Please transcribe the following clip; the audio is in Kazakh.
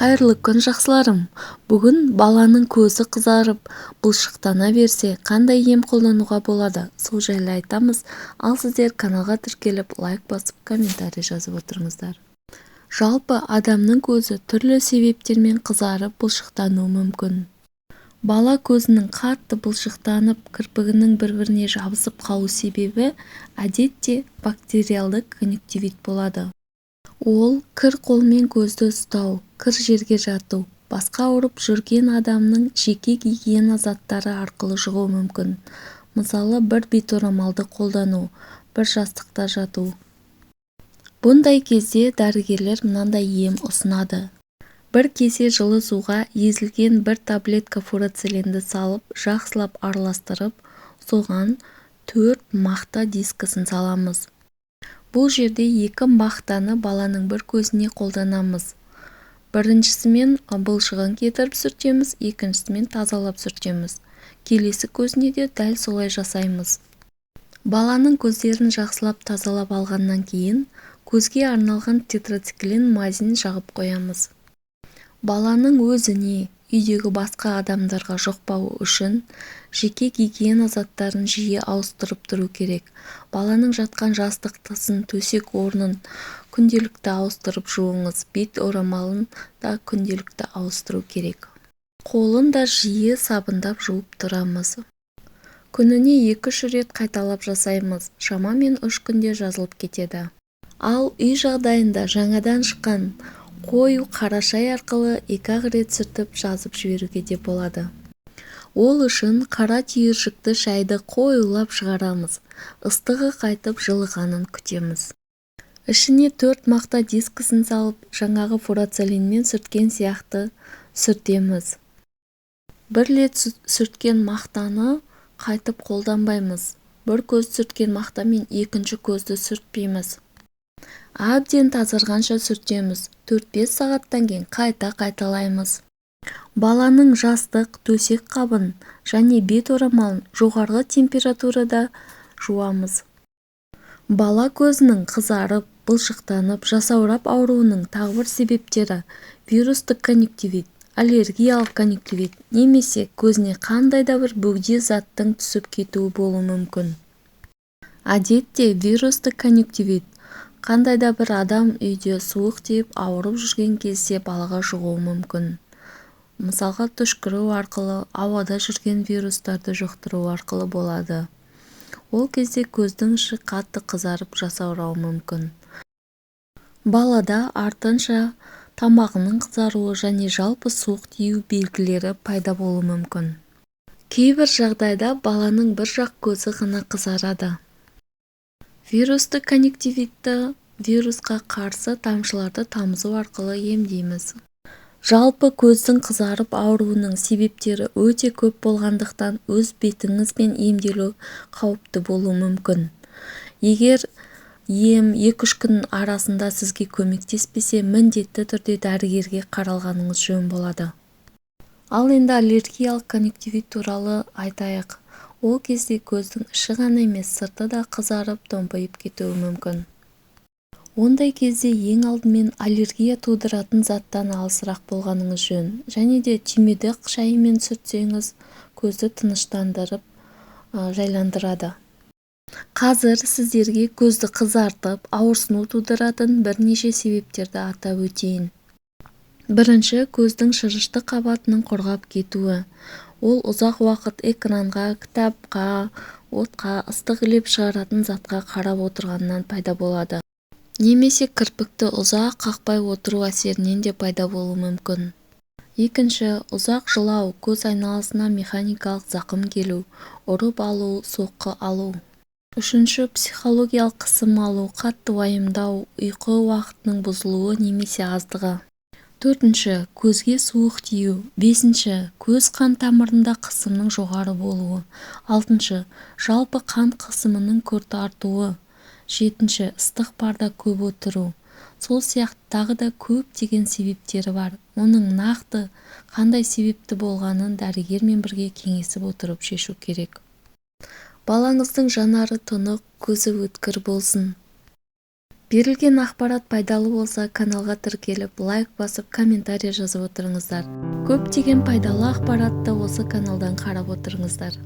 Қайырлы күн, жақсыларым! Бүгін баланың көзі қызарып, бұлшықтана берсе, қандай ем қолдануға болады, сол жайлы айтамыз. Ал сіздер каналға тіркеліп, лайк басып, комментарий жазып отырыңыздар. Жалпы, адамның көзі түрлі себептермен қызарып, бұлшықтануы мүмкін. Бала көзінің қатты бұлшықтанып, кірпігінің бір-біріне жабысып қалу себебі әдетте бактериалды конъюнктивит болады. Ол кір қолмен көзді ұстау, кір жерге жату, басқа ауырып жүрген адамның жеке гигиена заттары арқылы жұғуы мүмкін. Мысалы, бір бет орамалды қолдану, бір жастықта жату. Бұндай кезде дәрігерлер мынандай ем ұсынады. Бір кесе жылы суға езілген бір таблетка фурацилинді салып, жақсылап араластырып, соған 4 мақта дискісін саламыз. Бұл жерде екі мақтаны баланың бір көзіне қолданамыз. Біріншісімен бұлшығын кетіріп сүртеміз, екіншісімен тазалап сүртеміз. Келесі көзіне де дәл солай жасаймыз. Баланың көздерін жақсылап тазалап алғаннан кейін көзге арналған тетрациклин мазін жағып қоямыз. Баланың өзіне, үйдегі басқа адамдарға жұқпауы үшін жеке гигиена заттарын жиі ауыстырып тұру керек. Баланың жатқан жастықтысын, төсек орнын күнделікті ауыстырып жуыңыз, бет орамалын да күнделікті ауыстыру керек. Қолын да жиі сабындап жуып тұрамыз. Күніне 2-3 рет қайталап жасаймыз, шамамен 3 күнде жазылып кетеді. Ал үй жағдайында жаңадан шыққан қою қара шай арқылы 2-ақ рет сүртіп, жазып жіберуге де болады. Ол үшін қара түйіршікті шайды қоюлап шығарамыз, ыстығы қайтып, жылығанын күтеміз. Ішіне 4 мақта дискісін салып, жаңағы фурацилинмен сүрткен сияқты сүртеміз. Бір рет сүрткен мақтаны қайтып қолданбаймыз. Бір көз сүрткен мақтамен екінші көзді сүртпейміз. Әбден тазарғанша сүртеміз. 4-5 сағаттан кейін қайта қайталаймыз. Баланың жастық, төсек қабын және бет орамалын жоғарғы температурада жуамыз. Бала көзінің қызарып, бұлшықтанып, жасаурап ауруының тағы бір себептері вирустық конъюнктивит, аллергиялық конъюнктивит немесе көзіне қандай да бір бөгде заттың түсіп кетуі болуы мүмкін. Әдетте вирустық конъюнктивит қандай да бір адам үйде суық тиіп, ауырып жүрген кезде балаға жұғуы мүмкін. Мысалға, түшкіру арқылы, ауада жүрген вирустарды жұқтыру арқылы болады. Ол кезде көздің іші қатты қызарып, жасаурауы мүмкін. Балада артынша тамағының қызаруы және жалпы суық тию белгілері пайда болуы мүмкін. Кейбір жағдайда баланың бір жақ көзі ғана қызарады. Вирусты конъюнктивитті вирусқа қарсы тамшыларды тамызу арқылы емдейміз. Жалпы, көздің қызарып ауруының себептері өте көп болғандықтан, өз бетіңізбен емделу қауіпті болуы мүмкін. Егер ем 2-3 күн арасында сізге көмектеспесе, міндетті түрде дәрігерге қаралғаныңыз жөн болады. Ал енді аллергиялық конъюнктивит туралы айтайық. Ол кезде көздің іші ғана емес, сырты да қызарып, томпайып кетуі мүмкін. Ондай кезде ең алдымен аллергия тудыратын заттан алысырақ болғаныңыз жөн. Және де түймедақ шайымен сүртсеңіз, көзді тыныштандырып, жайландырады. Қазір сіздерге көзді қызартып, ауырсыну тудыратын бірнеше себептерді атап өтейін. Бірінші, көздің шырышты қабатының құрғап кетуі. Ол ұзақ уақыт экранға, кітапқа, отқа, ыстық леп шығаратын затқа қарап отырғаннан пайда болады. Немесе кірпікті ұзақ қақпай отыру әсерінен де пайда болуы мүмкін. Екінші, ұзақ жылау, көз айналасына механикалық зақым келу, ұрып алу, соққы алу. Үшінші, психологиялық қысым алу, қатты уайымдау, ұйқы уақытының бұзылуы немесе аздығы. Төртінші, көзге суық тию. Бесінші, көз қан тамырында қысымның жоғары болуы. Алтыншы, жалпы қан қысымының күрт артуы. Жетінші, ыстық парда көп отыру. Сол сияқты тағы да көптеген себептері бар. Оның нақты қандай себепті болғанын дәрігермен бірге кеңесіп отырып шешу керек. Балаңыздың жанары тұнық, көзі өткір болсын. Берілген ақпарат пайдалы болса, каналға тіркеліп, лайк басып, комментарий жазып отырыңыздар. Көптеген пайдалы ақпаратты осы каналдан қарап отырыңыздар.